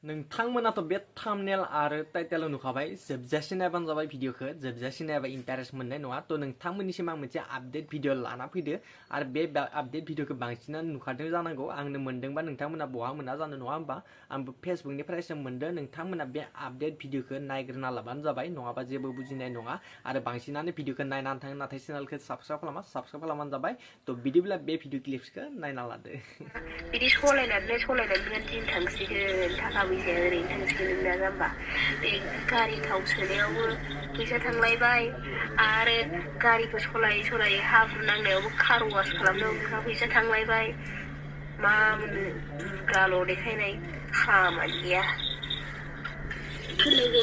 नोंथांमोनाथ' बे थाम्बनेल आरो टाइटेल नुखाबाय जोबजासिम नायबानो जाबाय भिडिअखौ जोबजासिम नायबा इन्टारेस्ट मोननाय नङा थ' नोंथांमोननिसिम आं मोनसे आपडेट भिडिअ लाना फैदो आरो बे आपडेट भिडिअखौ बांसिनानो नुखादों जानांगौ आंनो मोनदोंबा नोंथांमोना बहा मोना जानो नङा होमबा आंबो फेसबुकनिफ्रायसो मोनदों नोंथांमोना बे आपडेट भिडिअखौ नायग्रोना लाबानो जाबाय नङाबा जेबो बुजिनाय नङा आरो बांसिनानो भिडिअखौ नायनानै थाङो नाथाय चेनेलखौ साबस्क्राइब खालामबानो जाबाय थ' बिदिब्ला बे भिडिअ क्लिप्सखौ नायना लादो बिदि सलायनानै दिन थांसिगोन थाखा फैसा ओरैनो थांसिगोन नोंना जाम्बा बे गारि थाव सोनायावबो फैसा थांलायबाय आरो गारिखौ सलायै हाब्रु नांनायावबो कार वास खालामनायावबो फैसा थांलायबाय मा मोनो दुगाल' देखायनाय खामानि गैया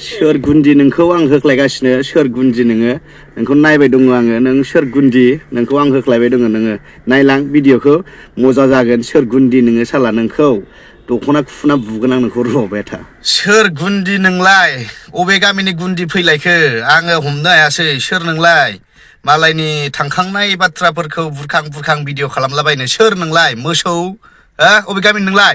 सोर गुन्दि नोंखौ आं होख्लायगासिनो सोर गुन्दि नोंखौ नायबाय दङ आङो नों सोर गुन्दि नोंखौ आं होख्लायबाय दङ नोङो नायलां भिडिअखौ मजा जागोन सोर गुन्दि नोङो साला नोंखौ दख'ना खुना बुगोन आं नोंखौ रबाय था सोर गुन्दि नोंलाय अबे गामिनि गुन्दि फैलायखो आङो हमनो हायासै सोर नोंलाय मालायनि थांखांनाय बाथ्राफोरखौ बुरखां भिडिअ खालामलाबायनो सोर नोंलाय मोसौ हो अबे गामिनि नोंलाय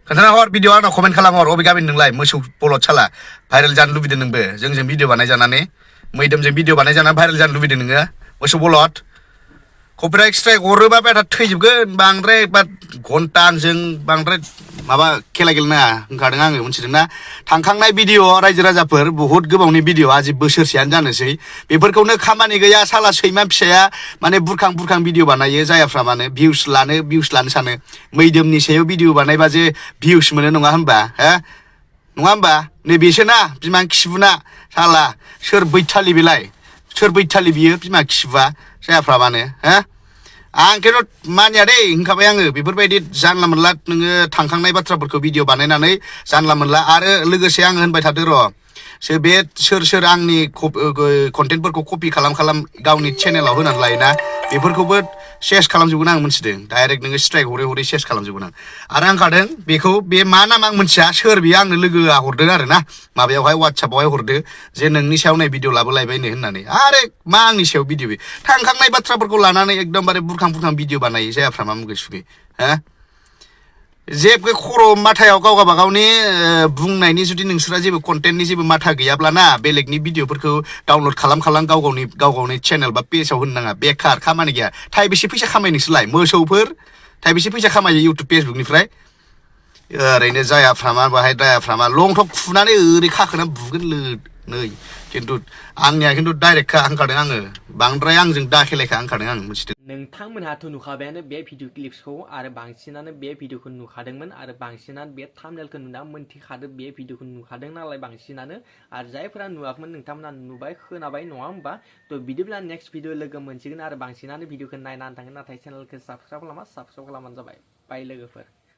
खोन्थाना हर भिडिअ आंनाव कमेन्ट खालाम हर अबे गामिनि नोंलाय मोसौ बलद साला भाइरेल जानो लुबैदों नोंबो जोंजों भिडिअ बानायजानानै मैदोमजों भिडिअ बानायजानानै भाइरेल जानो लुबैदों नोङो मोसौ बलद कपिराइट स्ट्राइक हरोबा बेटा थैजोबगोन बांद्राय घन्टा आंजों बांद्राय माबा खेला गेलेनाङा होनखादों आङो मिथिदोंना थांखांनाय भिडिअ रायजो राजाफोर बहुत गोबावनि भिडिअ आजि बोसोरसेयानो जानोसै बेफोरखौनो खामानि गैया साला सैमा फिसाया माने बुरखां भिडिअ बानायो जायाफ्रा माने भिउस लानो सानो मैदोमनि सायाव भिडिअ बानायबा जे भिउस मोनो नङा होनबा हो नङा होनबा नैबेसोना बिमा खिबुना साला सोर बैथालि बेलाय सोर बैथालि बियो बिमा खिबुआ जायाफ्रा माने हो आं खिन्थु मानिया दे होनखाबाय आङो बेफोरबायदि जानला मोनला नोङो थांखांनाय बाथ्राफोरखौ भिडिअ बानायनानै जानला मोनला आरो लोगोसे आङो होनबाय थादो र' बे सोर आंनि कन्टेन्टफोरखौ कपि खालाम गावनि चेनेलाव होनानै लायोना बेफोरखौबो सेस खालामजोबगोन आं मिथिदों डाइरेक्ट नोङो स्ट्राइक हरै सेस खालामजोबगोन आं आरो आं खादों बेखौ बे मा नाम आं मिथिया सोर बियो आंनो लोगोआ हरदों आरो ना माबायावहाय वाट्सएपआवहाय हरदो जे नोंनि सायाव नै भिडिअ लाबोलायबायनो होननानै आरे मा आंनि सायाव भिडिअ बे थांखांनाय बाथ्राफोरखौ लानानै एकदमबारे बुरखां भिडिअ बानायो जायाफ्रा मा मुगै सुगै हो जेबो खर' माथायाव गाव गावबागावनि बुंनायनि जुदि नोंसोरा जेबो कन्टेन्टनि जेबो माथा गैयाब्लाना बेलेगनि भिडिअफोरखौ डाउनलड खालाम गाव गावनि चेनेल बा पेजाव होनो नाङा बेखार खामानि गैया थाइबेसे फैसा खामायो नोंसोरलाय मोसौफोर थाइबेसे फैसा खामायो इउटुब फेसबुकनिफ्राय ओरैनो जायाफ्रामा बाहाय दायाफ्रामा लंथक खुनानै ओरै खाखोना बुगोन नै खिन्थु आंनिया खिन्थु डाइरेक्टखा होनखादों आङो बांद्राय आंजों दाखेलायखा होनखादों आं मिथिदों नोंथांमोनहाथ' नुखाबायानो बे भिडिअ क्लिप्सखौ आरो बांसिनानो बे भिडिअखौ नुखादोंमोन आरो बांसिनानो बे थाम्बनेलखौ नुना मोनथिखादों बे भिडिअखौ नुखादों नालाय बांसिनानो आरो जायफोरा नुवाखैमोन नोंथांमोना नुबाय खोनाबाय नङा होमबा थ' बिदिब्ला नेक्स्ट भिडिअ लोगो मोनसिगोन आरो बांसिनानो भिडिअखौ नायनानै थांगोन नाथाय चेनेलखौ साबस्क्राइब खालामबानो जाबाय बाय लोगोफोर